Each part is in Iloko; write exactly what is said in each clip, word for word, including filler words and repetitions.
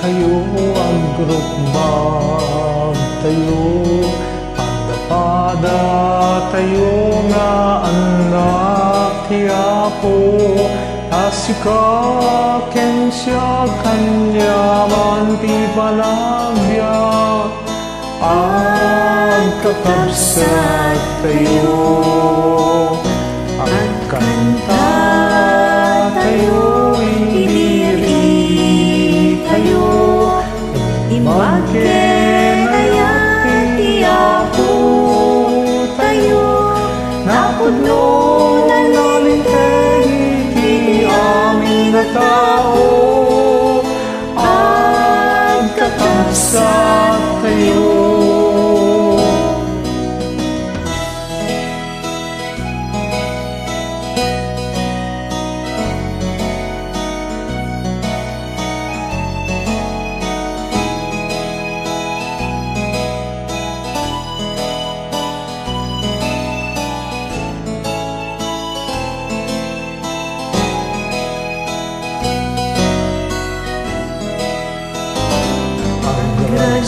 Tayo, agrukbagtayo, padapadatayo nga annak ti Apo, ta sika ken siak aniaman ti panagbiag. Agkakabsat tayo, agkanta tayo, imbiritayo, imbag ken ayat ti Apo tayo, napudno nalinteg ti amin a tao. Agkakabsat tayo.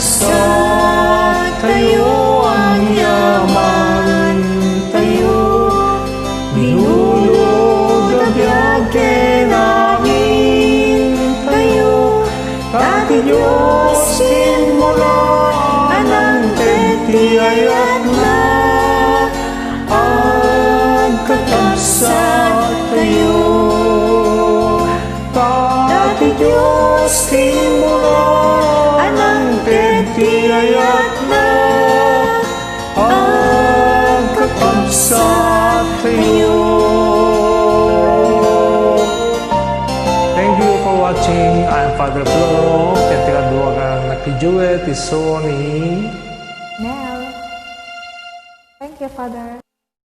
Agragsak tayo, agyaman tayo, binulod a biag ken amin tayo, ta ti Dios ti immula a nangted ti ayatna. Agkakabsat tayo. Ta ti Dios ti immula a nangted ti ayatna. Agkakabsat tayo. Thank you for watching. I'm Father Floro. Ken ti kadua nga nagkiduet isu ni Nel. Thank you, Father.